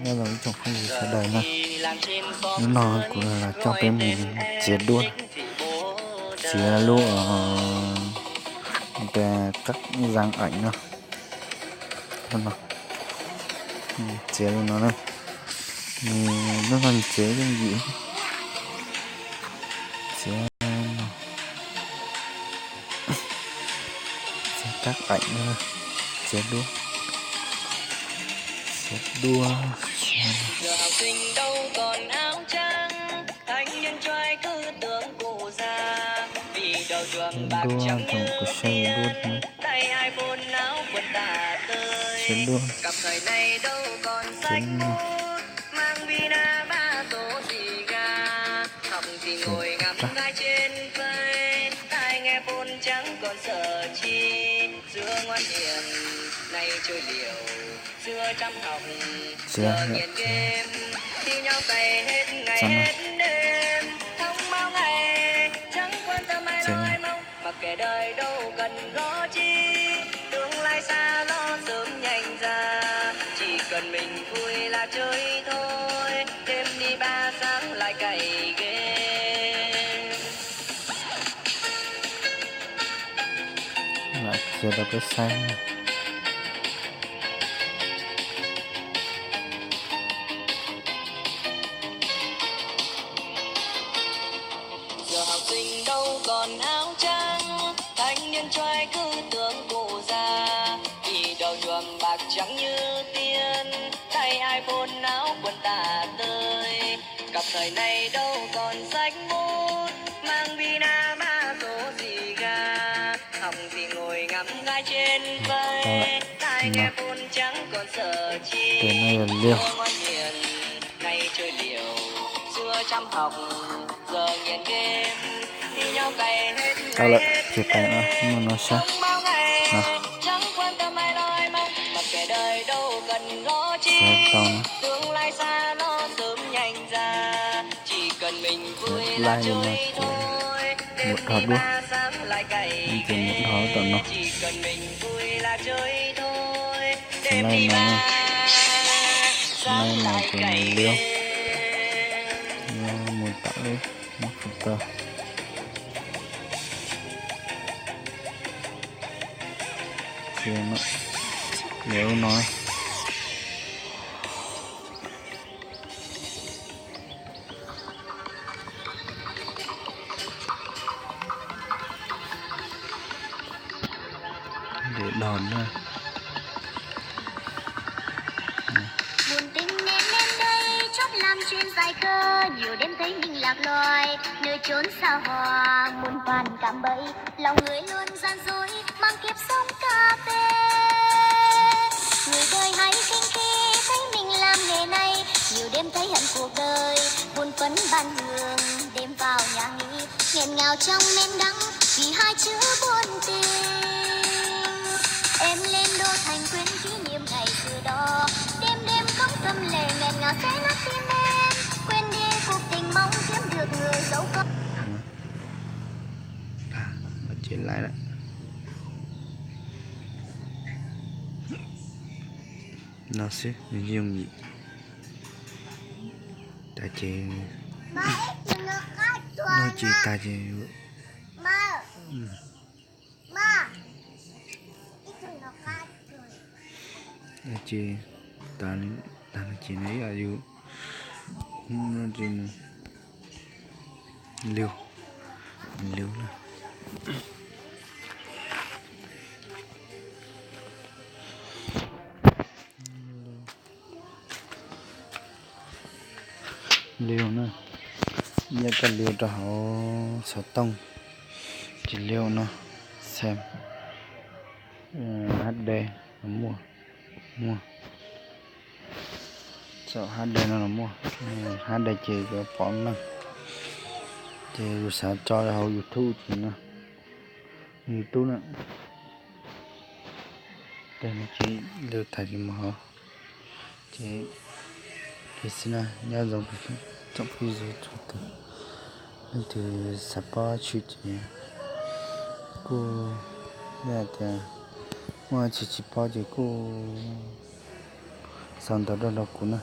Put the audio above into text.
Nyob zoo ib tsoom phooj ywg sawv daws na, hnub no kuv los coj peb mus txiav duab, txiav lub qab zaj eem no, txiav li no na, hnub no txiav yooj yim, txiav no, txiav qab eem no, txiav duab, txiav duab. Duab zoo kuv saib duab no. Txiav duab, txiav no, txiav qab, txiav, txiav no, txiav no. Lam txiav rau peb saib. Tus no yog liu. Tau lawm, ces pais muaj no saib no. Xav tau no. Laij li no ces mus dhos duab, ces mus dhos tom no. Xav laij no, xav laij no ces mus liu, mus tom lub, mus tom tau. Liu no. Để đòn nữa. Buồn tình nên em đây chót làm chuyện dại khờ, nhiều đêm thấy mình lạc loài, nơi chốn xa hoa muôn vàn cạm bẫy, lòng người luôn gian dối mang kiếp sống cà phê. Người đời hay khinh khi thấy mình làm nghề này, nhiều đêm thấy hận cuộc đời, buồn phấn ban hương đêm vào nhà nghỉ, nghẹn ngào trong men đắng vì hai chữ buồn tình. Em lên đô thành quên kỷ niệm ngày xưa đó, đêm đêm khóc thầm lệ nghẹn ngào xé nát tim em, quên đi cuộc tình mong kiếm được người dấu con. Ces laij lawm. No xwb nws yooj yim. Tas ces, no ces tas ces, ces tas no ces nws ib yam yus, liu, liu na. Liu na, nyiaj koj liu rau hauv xov tooj, ces liu no, xem, H D, muaj, muaj, txawm H D no los muaj, H D ces yuav pom meej, ces yus xav tso rau hauv YouTube ces no, YouTube na, ces liu tas ces mus hauv. Ces li xwb na, nyob zoo tsoom phooj ywg txhua tus, leej twg xav paub tshwm ces kuj, yog tias muaj tsis tsis paub ces kuj sau ntawv rau rau kuv na.